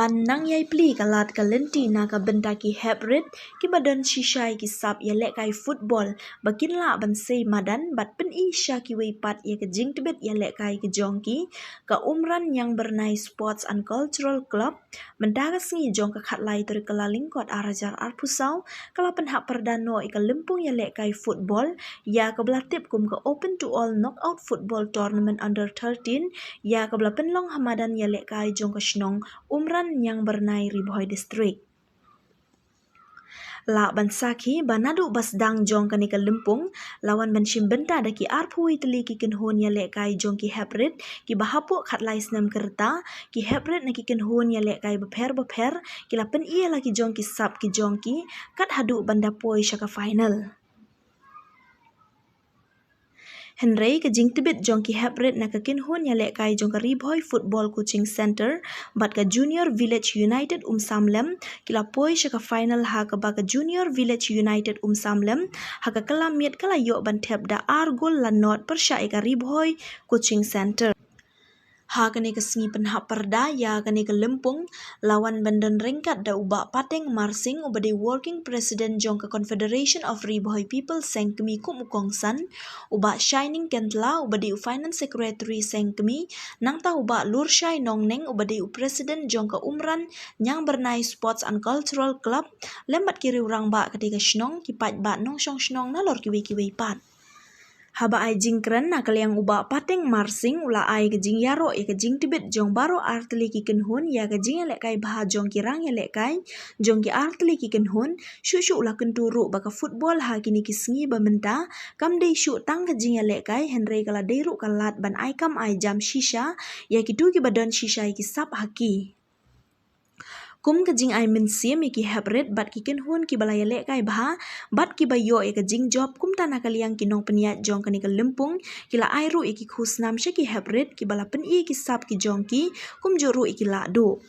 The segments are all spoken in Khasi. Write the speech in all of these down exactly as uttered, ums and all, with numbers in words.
Ban nang ïai plie ka lad ka lynti na ka bynta ki hep rit kiba don shisha ïa ki sap ïalehkai football ba kin lah ban sei madan bad pyni sha kiwei pat ïa ka jingtbit ïalehkai ka jong ki, ka Umran Ñiangbyrnai Sports and Cultural Club, mynta ka sngi jong ka khatlai tarik Kyllalyngkot ar hajar arphew saw, ka la pynhap pyrda noh ïa ka lympung ïalehkai football ïa kaba la tip kum ka Open to All Knockout Football Tournament Under thirteen, ïa kaba la pynlong ha madan ïalehkai jong ka shnong Umran Ñiangbyrnai, Ri Bhoi District. Lah ban sakhi ba naduh ba sdang jong kane ka lympung, la wan ban shim bynta da ki arphew wei tylli ki kynhun ïalehkai jong ki hep rit kiba hapoh khatlai snem ka rta, ki hep rit na ki kynhun ïalehkai bapher bapher ki la pyni ïa la ki jong ki sap ki jong ki, kat haduh ban da poi sha ka final. Hynrei ka jingtbit jong ki hep rit na ka kynhun ïalehkai jong ka Ri Bhoi Football Coaching Centre bad ka Junior Village United Umsamlem ki la poi sha ka final, ha kaba ka Junior Village United Umsamlem ha ka kylla miet ka la ïoh ban thep da ar gol la nod pyrshah ïa ka Ri Bhoi Coaching Centre. Ha kane ka sngi pynhap pyrda ïa kane ka lympung, la wan ban don ryngkat da u Bah Pateng Marsing uba dei Working President jong ka Confederation of Ri Bhoi People Seng Kmie kum u kongsan, u Bah Shining Kentla uba dei u Finance Secretary Seng Kmie, nangta u Bah Lurshai Nongneng uba dei u President jong ka Umran Ñiangbyrnai Sports and Cultural Club, lem bad ki riew rangbah katei ka shnong, ki paidbah nongshong shnong nalor kiwei kiwei pat. Haba ai jingkren na ka liang u Bah Pateng Marsing u la ai ka jingïaroh ïa ka jingtbit jong baroh artylli ki kynhun ïa ka jingïalehkai bha jong ki rang ïalehkai jong ki artylli ki kynhun, shuh shuh u la kyntu ruh ba ka football ha kine ki sngi ba mynta kam dei shuh tang ka jingïalehkai, hynrei ka la dei ruh ka lad ban ai kam ai jam shisha ïa kito kiba don shisha ïa ki sap ha ki. Kum ka jingai mynsiem ïa ki hep rit bad ki kynhun kiba la ïalehkai bha bad kiba ïoh ïa ka jingjop, kumta na ka liang ki nongpynïaid jong kane ka lympung ki la ai ruh ïa ki khusnam sha ki hep rit kiba la pyni ïa ki sap ki jong ki, kumjuh ruh ïa ki lahduh.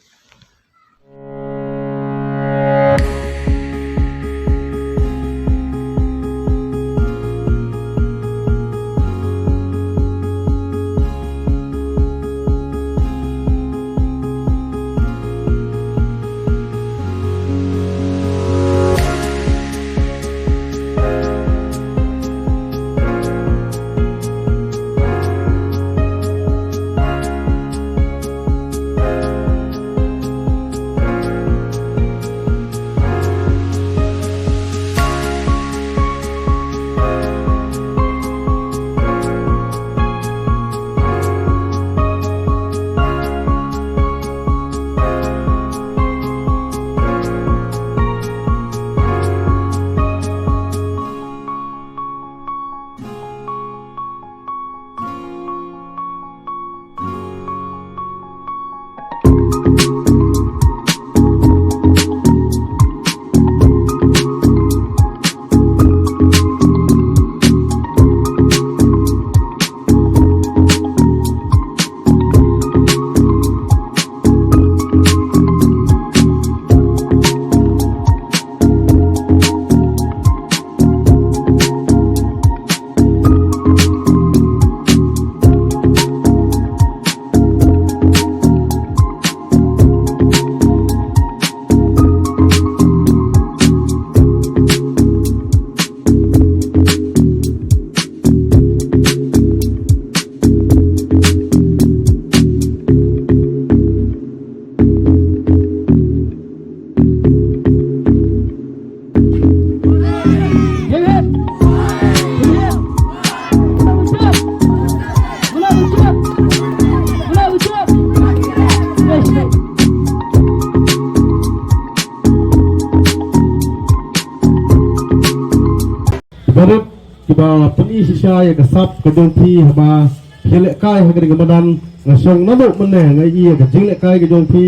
Barit kiba pyni shisha ïa ka sap ka jong phi haba phi lehkai ha kane ka madan, nga shong naduh mynne nga ïohi ïa ka jinglehkai ka jong phi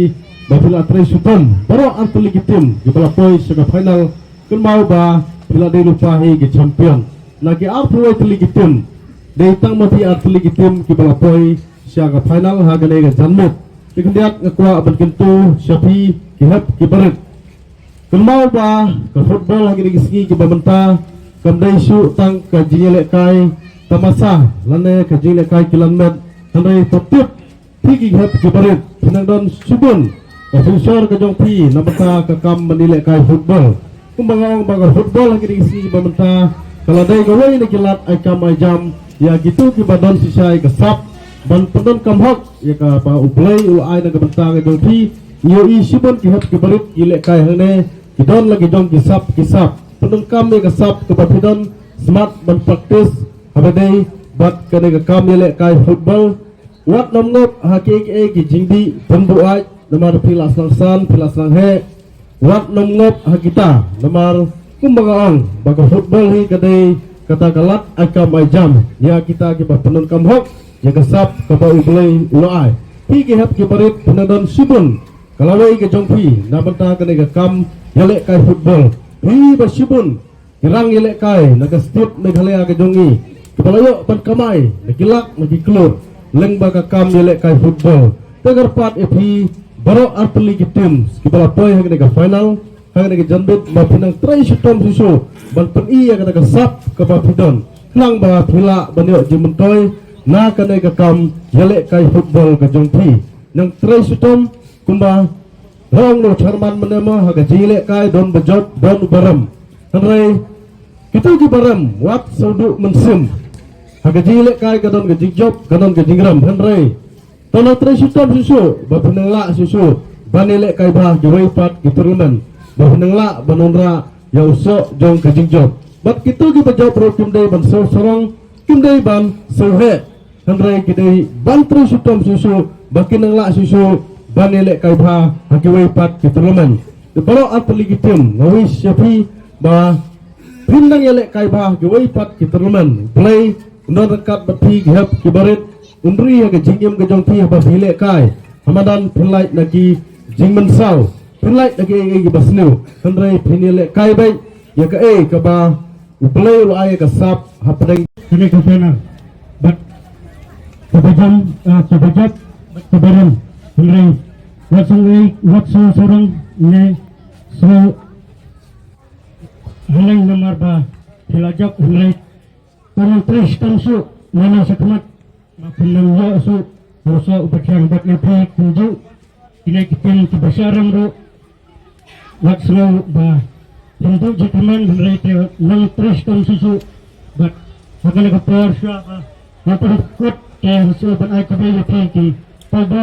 ba phi la trei shitom baroh artylli ki tim kiba la poi sha ka final. Kynmaw ba phi la dei lypa hi ki champion. Na ki arphew wei tylli ki tim, dei tang ma phi artylli ki tim kiba la poi sha ka final ha kane ka janmiet. Te khyndiat nga kwah ban kyntu sha phi ki hep ki barit. Kynmaw ba ka football ha kine ki sngi kiba mynta kam dei shuh tang ka jingïalehkai tamasa lane ka jingïalehkai kylla met, hynrei to tip phi ki hep ki barit, phi nang don shibun ka future ka jong phi na bynta ka kam ban ïalehkai football. Kumba nga ong ba ka football ha kine ki sngi ba mynta ka la dei kawei na ki lad ai kam ai jam ïa kito kiba don shisha ïa ka sap ban pyndonkam hok ïa kaba U Blei u la ai na ka bynta ka jong phi. Ïohi shibun ki hep ki barit ki lehkai hangne, ki don la ki jong ki sap ki sap. Pyndonkam ïa ka sap kaba phi don, smat ban practice haba dei bad kane ka kam ïalehkai football. Wat nym ngop ha kiei kiei ki jingdih pynbuaid, namar phi la sdang san, phi la sdang heh. Wat nym ngop ha kita, namar kumba nga ong ba ka football hi ka dei kata ka lad ai kam ai jam ïa kita kiba pyndonkam hok ïa ka sap kaba U Blei u la ai. Phi ki hep ki barit phi na don shibun ka lawei ka jong phi na bynta kane ka kam ïalehkai football. Phi ba shibun ki rang ïalehkai na ka state Meghalaya ka jong ngi, kiba la ïoh ban kamai na ki lak na ki klur lyngba ka kam ïalehkai football. Te kyrpad ïa phi baroh artylli ki team kiba la poi ha kane ka final, ha kane ka janmiet, ba phin nang trei shitom shisha ban pyni ïa kata ka sap kaba phi don, khnang ba phi lah ban ïoh jingmyntoi na kane ka kam ïalehkai football ka jong phi. Nang trei shitom kumba la ong u chairman mynne mo, ha ka jingïalehkai don ba jop, don ba rem. Hynrei kito kiba rem wat sngewduh mynsiem. Ha ka jingïalehkai ka don ka jingjop, ka don ka jingrem. Hynrei to nang trei shitom shisha ba phin nang lah shisha ban ïalehkai bha kiwei pat ki tournament, ba phin nang lah ban wanrah ïa u soh jong ka jingjop. Bad kito kiba jop ruh kim dei ban sngewsarong, kim dei ban sngewheh. Hynrei ki dei ban trei shitom shisha ba kin nang lah shisha ban ïalehkai bha ha kiwei pat ki tournament. Te baroh artylli ki team, nga wish ïa phi ba phin nang ïalehkai bha ha kiwei pat ki tournament. Blei un don ryngkat bad phi ki hep ki barit, un ri ha ka jingim ka jong phi haba phi lehkai. Ha madan phin lait na ki jingmynsaw, phin lait na kiei kiei kiba sniew, hynrei phin ïalehkai beit ïa kaei kaba U Blei u la ai ïa ka sap hapdeng kane ka final. Bad kaba jam, ah, kaba jop, bad kaba rem. Hynrei wat sngewsarong ne sngewhaleng namar ba phi la jop, hynrei to nang trei shitom shuh, nang nang shakhmat ba phin nang ïoh shuh u soh uba thiang. Bad na phi kumjuh kine ki team kiba shah rem ruh, wat sngew ba phin duh jingkyrmen, hynrei te nang trei shitom shisha. Bad ha kane ka por shuwa ba nga pynkut, te nga shu ban ai khublei ïa phi ki paidbah.